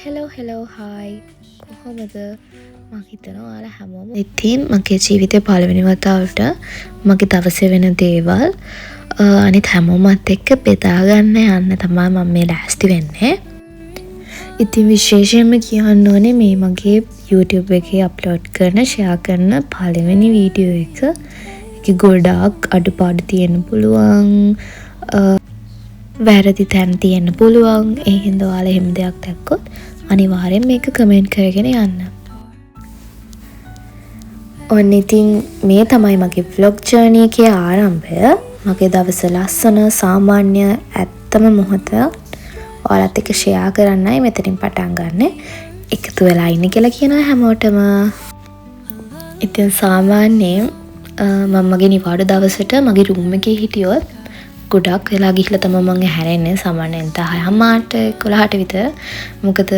Hello hello hi, කොහොමද? මං හිතනවා ඔයාලා හැමෝම ඉතින් මගේ ජීවිතේ පළවෙනි වතාවට මගේ දවසේ වෙන දේවල් අනිත් හැමෝමත් එක්ක බෙදා ගන්න යන්න තමයි මම මේ ලෑස්ති වෙන්නේ. ඉතින් විශේෂයෙන්ම කියන්න ඕනේ මේ මගේ YouTube එකේ අප්ලෝඩ් කරන ෂෙයා කරන පළවෙනි වීඩියෝ එක. ඒකේ ගොඩාක් අඩුපාඩු තියෙන්න පුළුවන්, වැරදි තැන් තියෙන්න පුළුවන්. ඒ හින්දා ඔයාලා එහෙම දෙයක් දැක්කොත් අනිවාර්යෙන් මේක කමෙන්ට් කරගෙන යන්න. ඔන්න ඉතින් මේ තමයි මගේ vlog journey එකේ ආරම්භය. මගේ දවස ලස්සන සාමාන්‍ය ඇත්තම මොහොත ඔයාලත් එක්ක ෂෙයා කරන්නයි මෙතනින් පටන් ගන්නෙ. එකතු වෙලා ඉන්න කියලා කියනවා හැමෝටම. ඉතින් සාමාන්‍යයෙන් මම මගේ නිවාඩු දවසට මගේ රූම් එකේ හිටියොත් ගොඩක් වෙලා ගිහිල්ලා තමයි මං ඇහැරෙන්නේ. සාමාන්‍යයෙන් 10:30 11ට විතර. මොකද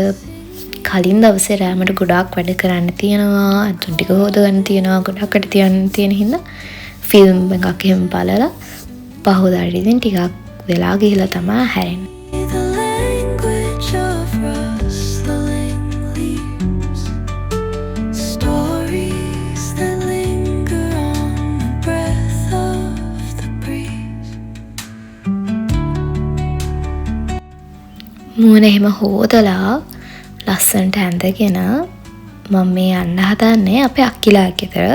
කලින් දවසේ රෑ මට ගොඩාක් වැඩ කරන්න තියෙනවා, අතුන් ටික හොදගන්න තියෙනවා, ගොඩාක් වැඩ තියන්න තියෙන හින්දා ෆිල්ම් එකක් එහෙම බලලා පහුවදාට ඉතින් ටිකක් වෙලා ගිහිල්ලා තමයි ඇහැරෙන්නේ. The language of rustling leaves, stories that linger on the breath of the breeze. මූණ එහෙම හොදලා ලස්සනට ඇඳගෙන මම මේ යන්න හදන්නේ අපේ අක්කිලා ගෙදර.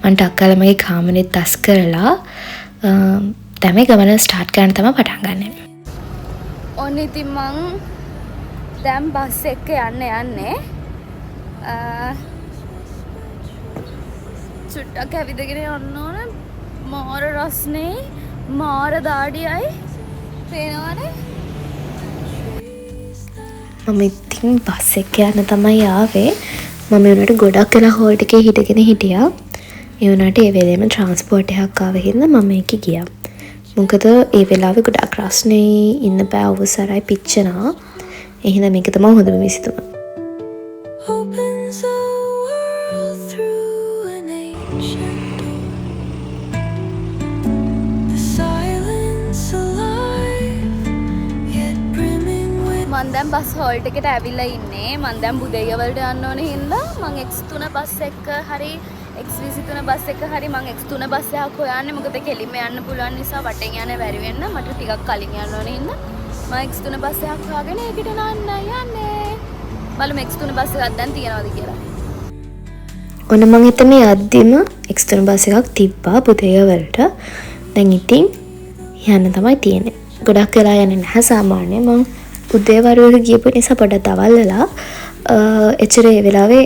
මං ටක් ගාලා මගේ කාමරෙත් අස් කරලා දැන් මේ ගමන ස්ටාර්ට් කරන්න තමයි පටන් ගන්නෙ. ඔන්න ඉතින් මං දැන් බස් එක්ක යන්න යන්නේ. චුට්ටක් ඇවිදගෙන යන්න ඕන. මාර රස්නේ, මාර දාඩියයි පේනවනේ. මම ඉතින් බස් එක්ක යන්න තමයි ආවේ. මම ඒ වුණාට ගොඩක් වෙලා හෝල්ට් එකේ හිටගෙන හිටියා. ඒ වුණාට ඒ වෙලේම ට්‍රාන්ස්පෝර්ට් එකක් ආව හින්දා මම ඒකේ ගියා. මොකද ඒ වෙලාවේ ගොඩක් රස්නේ, ඉන්න බෑ, අවසරයි, පිච්චෙනවා. ඒ හින්දා මේක තමයි හොඳම විසඳුම. Opens a world through an ancient door. The silence alive, yet brimming with මං දැන් බස් හෝල්ට් එකට ඇවිල්ලා ඉන්නේ. මං දැන් බුදෙయ్య වලට යන්න ඕන හින්දා මං X3 bus එක හරි X23 bus එක හරි මං X3 bus එකක් හොයන්නේ. මොකද කෙලින්ම යන්න පුළුවන් නිසා වටෙන් යන්න බැරි වෙන්න මට ටිකක් කලින් යන්න ඕන හින්දා මං X3 bus එකක් හොයාගෙන ඒකට යන්න යන්නේ. බලමු X3 bus එකක් දැන් තියෙනවද කියලා. ඔන්න මං හිතන්නේ මේ යද්දිම X3 bus එකක් තිබ්බා බුදෙయ్య වලට. දැන් ඉතින් යන්න තමයි තියෙන්නේ. ගොඩක් වෙලා යන්නේ නැහැ සාමාන්‍යයෙන්. මං උදේ වරුවක ගියපු නිසා පොඩ්ඩක් දවල් වෙලා, එච්චර ඒ වෙලාවේ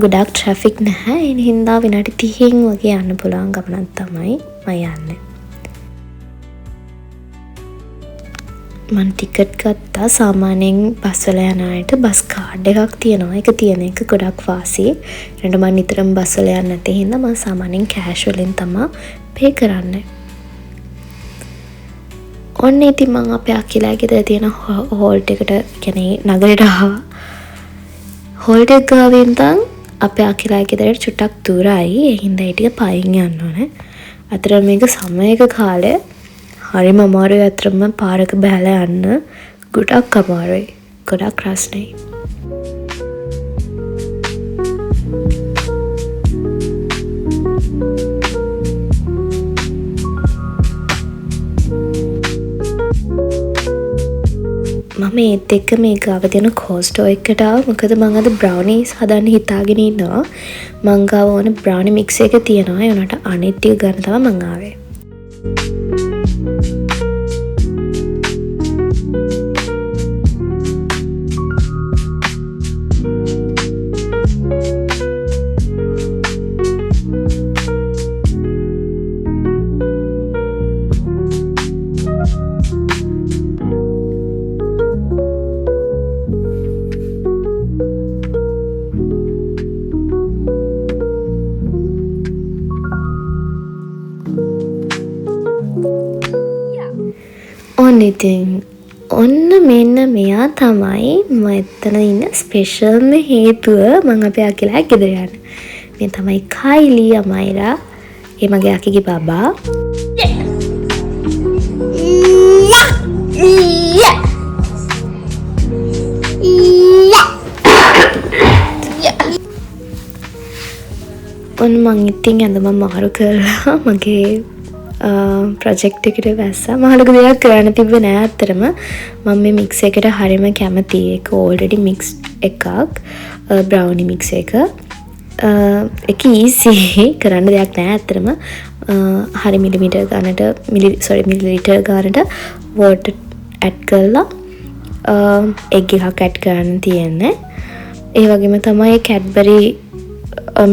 ගොඩක් ට්‍රැෆික් නැහැ. ඒ හින්දා විනාඩි 30න් වගේ යන්න පුළුවන් ගමනක් තමයි මං යන්නේ. මං ටිකට් ගත්තා. සාමාන්‍යයෙන් බස් වල යන අයට බස් කාඩ් එකක් තියෙනවා. ඒක තියෙන එක ගොඩක් වාසි. ඊළඟට මං නිතරම බස් වල යන්නේ නැති හින්දා මං සාමාන්‍යයෙන් කෑෂ් වලින් තමා පේ කරන්නේ. ඔන්න ඉතින් මං අපේ අකිලා ගෙදර තියෙන හෝල්ට් එකට, කියන්නේ නගරයට ආවා. හෝල්ට් එක ගාව ඉඳන් අපේ අකිලා ගෙදරට චුට්ටක් දුරයි. ඒ හින්දා ඒ ටික පයින් යන්න ඕනේ. අතර මේක සමයක කාලය හරිම අමාරුයි. අතරම පාරක බහැලා යන්න ගොඩක් අමාරුයි. ගොඩක් රස්නේ. මම ඒත් එක්ක මේ ගාව තියෙන කෝස්ටෝ එකට ආවා. මොකද මං අද බ්‍රවුනීස් හදන්න හිතාගෙන ඉන්නවා. මං ගාව ඕන බ්‍රවුනි මික්ස් එක තියෙනවා. ඒ වුණාට අනිත් ටික ගන්න තමයි මං ආවේ. ඔන්න ඉතින් ඔන්න මෙන්න මෙයා තමයි මම එතන ඉන්න ස්පෙෂල්ම හේතුව මං අපේ අකිලා ගෙදර යන්න. මේ තමයි කයිලි අමයිරා. ඒ මගේ අකිගේ බබා. ඔන්න මං ඉතින් ඇඳුම මාරු කරලා මගේ ප්‍රොජෙක්ට් එකට වැස්සා. මහ ලොකු දෙයක් කරන්න තිබ්බේ නෑ ඇත්තටම. මම මේ මික්ස් එකට හරිම කැමතියි. ඒක ඕල්රෙඩි මික්ස් එකක්. බ්‍රවුනි මික්ස් එක. ඒක ඊසි කරන්න දෙයක් නෑ ඇත්තටම. හරි මිලිමීටර් ගානට, සෝරි, මිලිලීටර් ගානට වෝටර් ඇඩ් කරලා, එග් එකක් ඇඩ් කරන්න තියෙන්නේ. ඒ වගේම තමයි කැඩ්බරි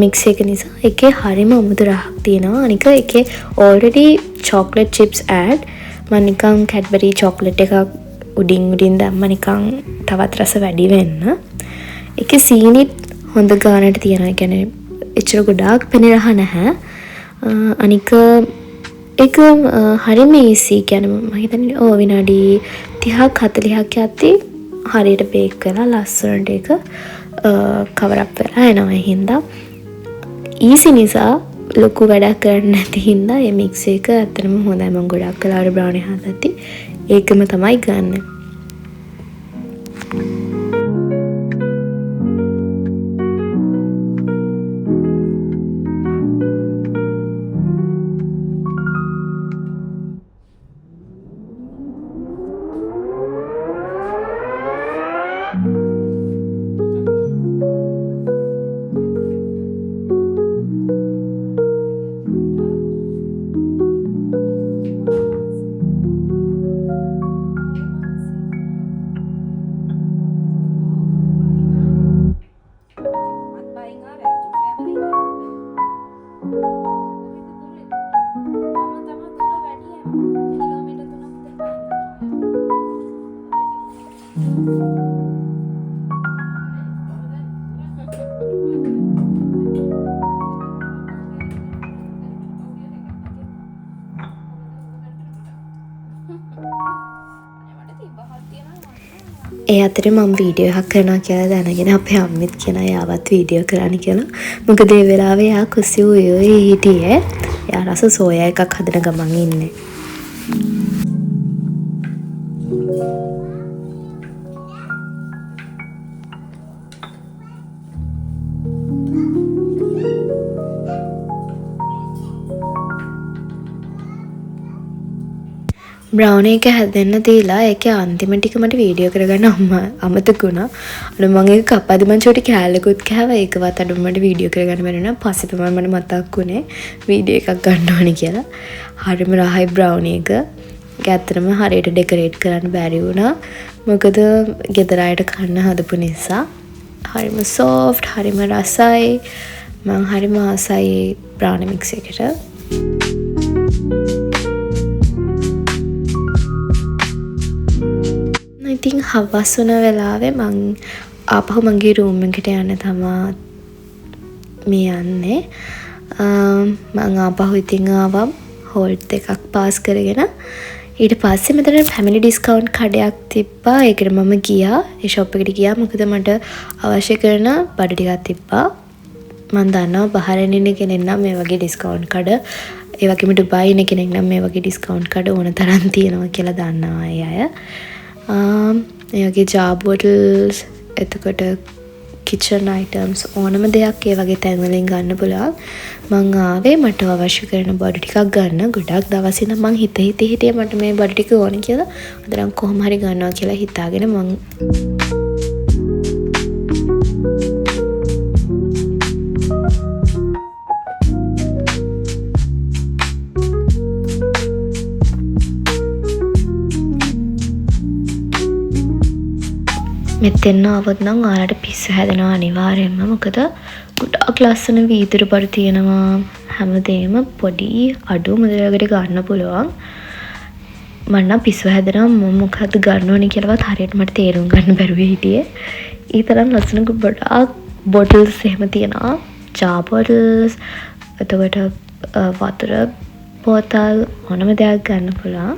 මික්ස් එක නිසා ඒකේ හරිම අමුතු රහක් තියෙනවා. අනික ඒකේ ඕල්රෙඩි චොක්ලට් චිප්ස් ඇඩ්. මම නිකන් කැඩ්බරි චොක්ලට් එකක් උඩින් උඩින් දැම්ම නිකන් තවත් රස වැඩි වෙන්න. ඒකේ සීනිත් හොඳ ගානට තියෙනවා. ඒ කියන්නේ එච්චර ගොඩාක් පැණි රහ නැහැ. අනික ඒක හරිම ඊසි. කියන්නේ මම හිතන්නේ ඔව් විනාඩි 30ක් 40ක් යද්දි හරියට බේක් වෙලා ලස්සනට ඒක කවර් අප් වෙලා එනවා. ඒ හින්දා ඊසි නිසා ලොකු වැඩක් කරන්න නැති හින්දා මේ මික්ස් එක ඇත්තටම හොඳයි. මම ගොඩක් වෙලාවට බ්‍රවුනි හදද්දි ඒකම තමයි ගන්නෙ. ඒ අතරේ මම වීඩියෝ එකක් කරනවා කියලා දැනගෙන අපේ අම්මිත් කියනවා එයාවත් වීඩියෝ කරන්න කියලා. මොකද ඒ වෙලාවේ එයා කුසි උයුයි හිටියේ. එයා රස සෝයා එකක් හදන ගමන් ඉන්නේ. බ්‍රවුනි එක හැදෙන්න දීලා ඒකේ අන්තිම ටික මට වීඩියෝ කරගන්න අමතක වුණා. අර මං ඒක කපද්දි මං චූටි කෑල්ලකුත් කෑවා. ඒකවත් අඩුම මට වීඩියෝ කරගන්න බැරි වුණා. පස්සේ තමයි මට මතක් වුණේ වීඩියෝ එකක් ගන්න ඕනේ කියලා. හරිම රහයි බ්‍රවුනි එක. ඒක ඇත්තටම හරියට ඩෙකරේට් කරන්න බැරි වුණා. මොකද ගෙදර අයට කන්න හදපු නිසා. හරිම සෝෆ්ට්, හරිම රසයි. මං හරිම ආසයි බ්‍රවුනි මික්ස් එකට. ඉතින් හවස් වුණ වෙලාවේ මං ආපහු මගේ රූම් එකට යන්න තමා මේ යන්නේ. මං ආපහු ඉතින් ආවා හෝල් දෙකක් පාස් කරගෙන. ඊට පස්සේ මෙතන ෆැමිලි ඩිස්කවුන්ට් කඩයක් තිබ්බා. ඒකට මම ගියා. ඒ ෂොප් එකට ගියා. මොකද මට අවශ්‍ය කරන බඩු ටිකක් තිබ්බා. මං දන්නවා බහරින් ඉන්න කෙනෙක් නම් මේ වගේ ඩිස්කවුන්ට් කඩ, ඒ වගේම ඩුබායි ඉන්න කෙනෙක් නම් මේ වගේ ඩිස්කවුන්ට් කඩ ඕන තරම් තියෙනවා කියලා දන්නවා ඒ අය. ඒ වගේ ජාර් බොටල්ස්, එතකොට කිචන් අයිටම්ස් ඕනම දෙයක් ඒ වගේ තැන් වලින් ගන්න පුළුවන්. මං ආවේ මට අවශ්‍ය කරන බඩු ටිකක් ගන්න. ගොඩක් දවස් ඉඳන් මං හිත හිත හිටියේ මට මේ බඩු ටික ඕන කියලා. අද නම් කොහොම හරි ගන්නවා කියලා හිතාගෙන මං මෙතෙන් ආවොත් නම් ඔයාලට පිස්සු හැදෙනවා අනිවාර්යයෙන්ම. මොකද ගොඩාක් ලස්සන වීදුරු බඩු තියෙනවා. හැමදේම පොඩි අඩු මුදලකට ගන්න පුළුවන්. මං නම් පිස්සු හැදෙනවා මම මොකද්ද ගන්න ඕනේ කියලාවත් හරියට මට තේරුම් ගන්න බැරුව හිටියේ. ඒ තරම් ලස්සන ගොඩාක් බොටල්ස් එහෙම තියෙනවා. ජාර් බොටල්ස්, එතකොට වතුර බෝතල් ඕනම දෙයක් ගන්න පුළුවන්.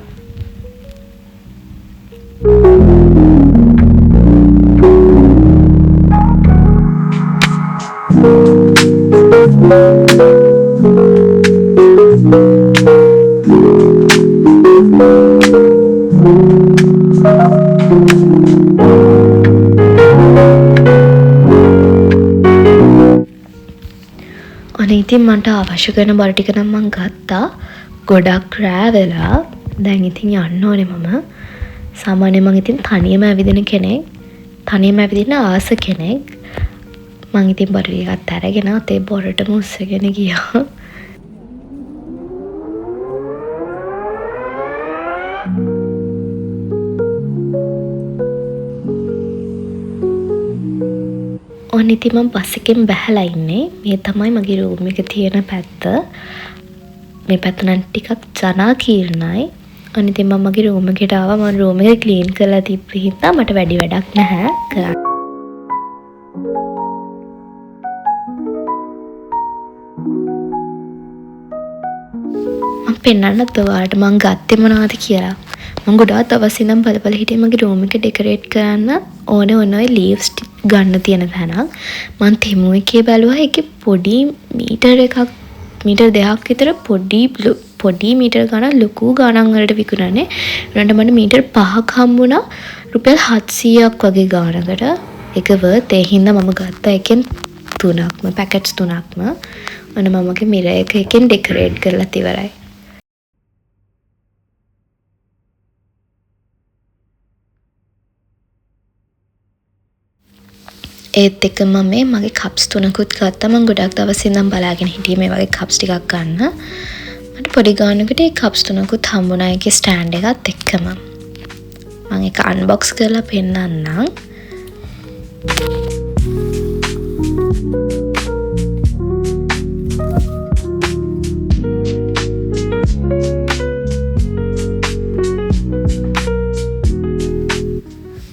ඉතින් මට අවශ්‍ය කරන බඩු ටික නම් මං ගත්තා. ගොඩක් රෑ වෙලා. දැන් ඉතින් යන්න ඕනේ මම. සාමාන්‍යයෙන් මං ඉතින් තනියම ඇවිදින කෙනෙක්. තනියම ඇවිදින්න ආස කෙනෙක්. මං ඉතින් බඩු ටිකත් අරගෙන අතේ බොරටම උස්සගෙන ගියා. ඔන්න ඉතින් මං බස් එකෙන් බැහැලා ඉන්නේ. මේ තමයි මගේ රූම් එක තියෙන පැත්ත. මේ පැත්ත නම් ටිකක් ජනාකීර්ණයි. ඔන්න ඉතින් මං මගේ රූම් එකට ආවා. මං රූම් එක ක්ලීන් කරලා තිබ්බ හින්දා මට වැඩි වැඩක් නැහැ කරන්න. මං පෙන්නන්නත් ඔයාලට මං ගත්තේ මොනවද කියලා. මං ගොඩාක් දවස් ඉඳන් බල බල හිටියේ මගේ රූම් එක ඩෙකරේට් කරන්න ඕනේ ඔන්න ඔය ලීව්ස් ගන්න තියෙන තැනක්. මං තෙමු එකේ බැලුවා ඒකේ පොඩි මීටර් එකක් මීටර් දෙකක් විතර පොඩි මීටර් ගණන් ලොකු ගණන් වලට විකුණන්නේ. ඒ වුණාට මට මීටර් පහක් හම්බුණා රුපියල් 700ක් වගේ ගාණකට. ඒක වර්ත්. ඒ හින්දා මම ගත්තා එකෙන් තුනක්ම, පැකට්ස් තුනක්ම. ඔන්න මම මගේ මිරර් එක එකෙන් ඩෙකරේට් කරලත් ඉවරයි. ඒත් එක්ක මම මේ මගේ කප්ස් තුනකුත් ගත්තා. මං ගොඩක් දවස් ඉඳන් බලාගෙන හිටියේ මේ වගේ කප්ස් ටිකක් ගන්න. මට පොඩි ගානකට ඒ කප්ස් තුනකුත් හම්බුණා ඒකේ ස්ටෑන්ඩ් එකත් එක්කම. මං ඒක අන්බොක්ස් කරලා පෙන්නන්නම්.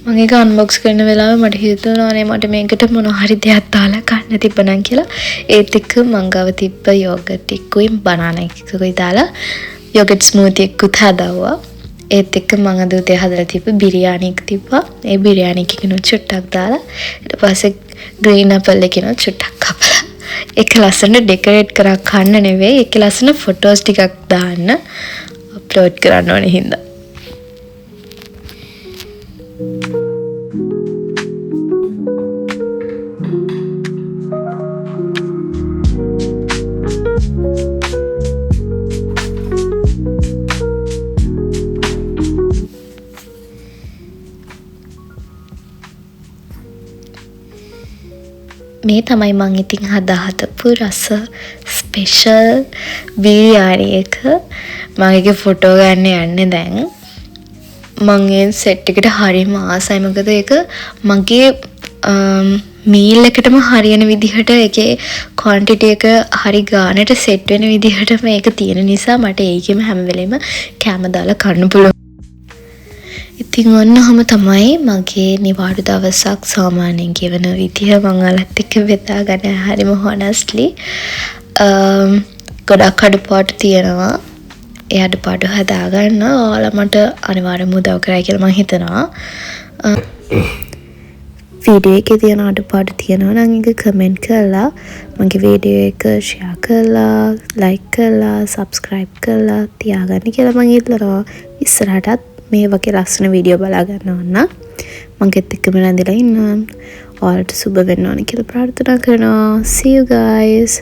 මං ඒක අන්බොක්ස් කරන වෙලාවේ මට හිතුණා අනේ මට මේකට මොන හරි දෙයක් දාලා කන්න තිබ්බනම් කියලා. ඒත් එක්ක මං ගාව තිබ්බ යෝගට් එකකුයි බනානා එකකුයි දාලා යෝගට් ස්මූති එකකුත් හදවුවා. ඒත් එක්ක මං අද උදේ හදලා තිබ්බ බිරියානි එක තිබ්බා. ඒ බිරියානි එකකිනුත් චුට්ටක් දාලා ඊට පස්සේ ග්‍රීන් ඇපල් එකකිනුත් චුට්ටක් කපලා ඒක ලස්සනට ඩෙකරේට් කරා කන්න නෙවෙයි, ඒක ලස්සන ෆොටෝස් ටිකක් දාන්න අප්ලෝඩ් කරන්න ඕනේ හින්දා. මේ තමයි මං ඉතින් හදා හදපු රස ස්පෙෂල් බිරියානි එක. මං ඒකේ ෆොටෝ ගන්න යන්නේ දැන්. මං ඒ සෙට් එකට හරිම ආසයි. මොකද ඒක මගේ මීල් එකටම හරියන විදිහට ඒකේ ක්වොන්ටිටි එක හරි ගානට සෙට් වෙන විදිහටම ඒක තියෙන නිසා මට ඒකෙම හැම වෙලේම කෑම දාලා කන්න පුළුවන්. ඉතින් ඔන්න ඔහොම තමයි මගේ නිවාඩු දවසක් සාමාන්‍යයෙන් ගෙවන විදිහ මං ඔයාලත් එක්ක බෙදා ගන්න හරිම හොනස්ට්ලි. ගොඩක් අඩුපාඩු තියෙනවා. ඒ අඩුපාඩු හදාගන්න ඔයාලා මට අනිවාර්යයෙන්ම උදව් කරයි කියලා මං හිතනවා. වීඩියෝ එකේ තියෙන අඩුපාඩු තියෙනවා නම් ඒක කමෙන්ට් කරලා මගේ වීඩියෝ එක ෂෙයා කරලා ලයික් කරලා සබ්ස්ක්‍රයිබ් කරලා තියාගන්න කියලා මං ඉල්ලනවා. ඉස්සරහටත් මේ වගේ ලස්සන වීඩියෝ බලා ගන්න ඕන නම් මගෙත් එක්කම රැඳිලා ඉන්න. ඔයාලට සුබ වෙන්න ඕන කියලා ප්‍රාර්ථනා කරනවා. See you guys.